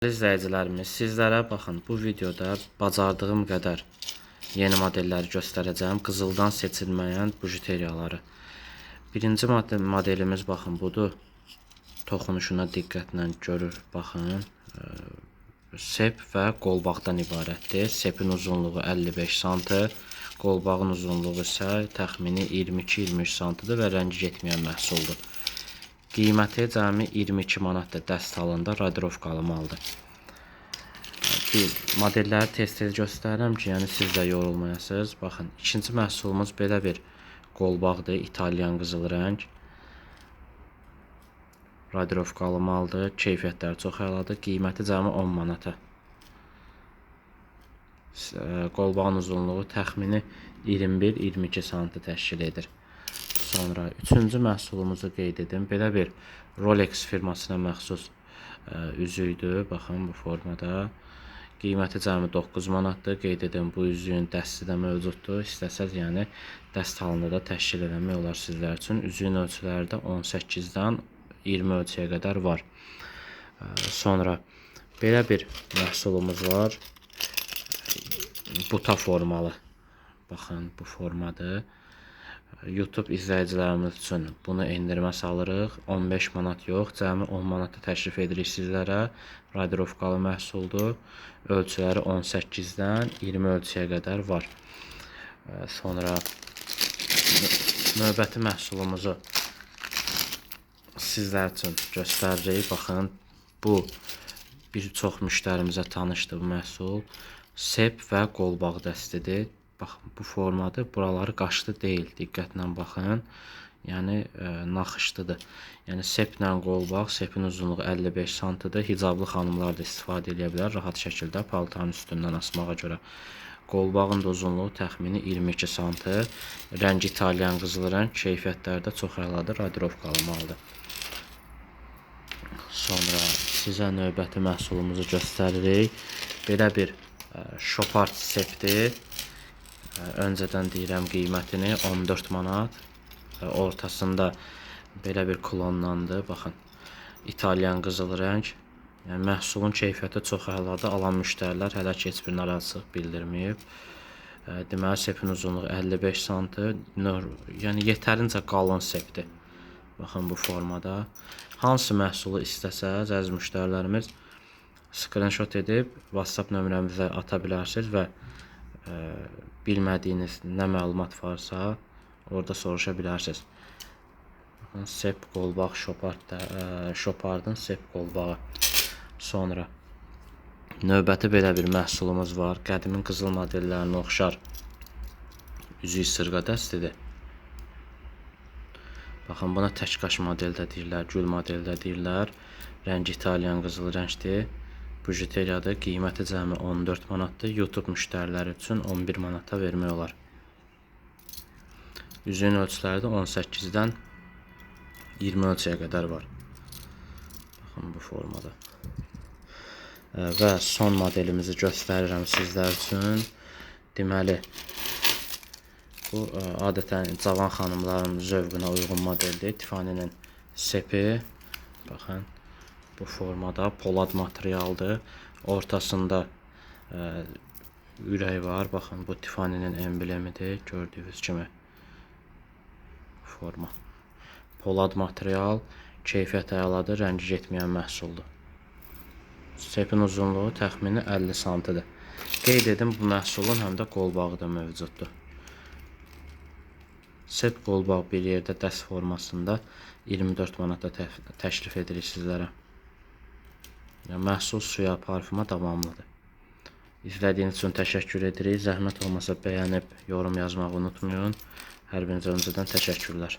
İzləyicilərimiz, sizlərə baxın, bu videoda bacardığım qədər yeni modelləri göstərəcəm. Qızıldan seçilməyən bijuteriyaları. Birinci modelimiz baxın budur. Toxunuşuna diqqətlə görür, baxın. Sep və qolbaqdan ibarətdir. Sepin uzunluğu 55 sm, qolbağın uzunluğu isə təxmini 22-23 sm-dır və rəngi getməyən məhsuldur. Qiyməti cəmi 22 manatdır dəst halında radirovkalı maldır. Bir modelləri tez-tez göstərirəm ki, yəni siz də yorulmayasınız. Baxın, ikinci məhsulumuz belə bir qolbaqdır, İtalyan qızıl rəng. Radirovkalı maldır, keyfiyyətləri çox əladır. Qiyməti cəmi 10 manata. Qolbağın uzunluğu təxmini 21-22 sm təşkil edir. Sonra üçüncü məhsulumuzu qeyd edim. Belə bir Rolex firmasına məxsus üzükdür. Baxın bu formada. Qiyməti cəmi 9 manatdır. Qeyd edim, bu üzüyün dəsti də mövcuddur. İstəsəz, yəni dəst halında da təşkil eləmək olar sizlər üçün. Üzüyün ölçüləri də 18-dən 20 ölçüyə qədər var. Sonra belə bir məhsulumuz var. Buta formalı. Baxın, bu formadır. YouTube izləyicilərimiz üçün bunu endirimə salırıq. 15 manat yox, cəmi 10 manata təklif edirik sizlərə. Radirovkalı məhsuldur. Ölçüləri 18-dən 20 ölçüyə qədər var. Sonra növbəti məhsulumuzu sizlər üçün göstəririk. Baxın, bu bir çox müştərimizə tanışdır bu məhsul. Sep və qolbaq dəstidir. Baxın, bu formadır. Buraları qaşlı deyil. Diqqətlə baxın. Yəni naxışlıdır. Yəni seplə qolbaq, sepin uzunluğu 55 sm-dır. Hicablı xanımlar da istifadə edə bilər rahat şəkildə paltarın üstündən asmağa görə. Qolbağın da uzunluğu təxmini 22 sm. Rəngi İtalyan qızıl rəng, keyfiyyətləri də çox əladır, radirovkalı maldır. Sonra sizə növbəti məhsulumuzu göstəririk. Belə bir Chopard sepdir. Öncədən deyirəm qiymətini 14 manat. Ortasında belə bir klonlandı. Baxın. İtalyan qızıl rəng. Yəni məhsulun keyfiyyəti çox əladır. Alan müştərilər hələ ki heç bir narazılıq bildirməyib. Deməli sepin uzunluğu 55 sm. Yəni yetərincə qalın sepdir. Baxın bu formada. Hansı məhsulu istəsəz, əziz müştərilərimiz, screenshot edib WhatsApp nömrəmizə ata bilərsiniz və bilmədiyiniz nə məlumat varsa, orada soruşa bilərsiniz. Baxın, sep qolbaq Chopard da, Chopardın sep qolbağı. Sonra növbəti belə bir məhsulumuz var. Qədimin qızıl modellərinə oxşar üzük sırğa dəstidir. Baxın, buna tək qaş modeldə deyirlər, gül modeldə deyirlər. Rəngi İtalyan qızıl rəngdir. Bijuteriyadır. Qiyməti cəmi 14 manatdır. YouTube müştəriləri üçün 11 manata vermək olar. Üzüyün ölçüləri də 18-dən 20 ölçüyə qədər var. Baxın bu formada. Və son modelimizi göstərirəm sizlər üçün. Deməli, bu adətən cavan xanımların zövqünə uyğun modeldir. Tiffany-nin sepi. Baxın, bu formada polad materialdır. Ortasında ürək var. Baxın, bu Tiffany-nin emblemidir. Gördüyünüz kimi forma. Polad material, keyfiyyət əladır, rəngi getməyən məhsuldur. Sepin uzunluğu təxmini 50 sm-dır. Qeyd edim, bu məhsulun həm də qolbağı da mövcuddur. Sep qolbaq bir yerdə dəst formasında 24 manata təklif edirik sizlərə. Yəni, məhsul suya, parfüma davamlıdır. İzlədiyiniz üçün təşəkkür edirik. Zəhmət olmasa bəyənib yorum yazmağı unutmayın. Hər birinizə öncədən təşəkkürlər.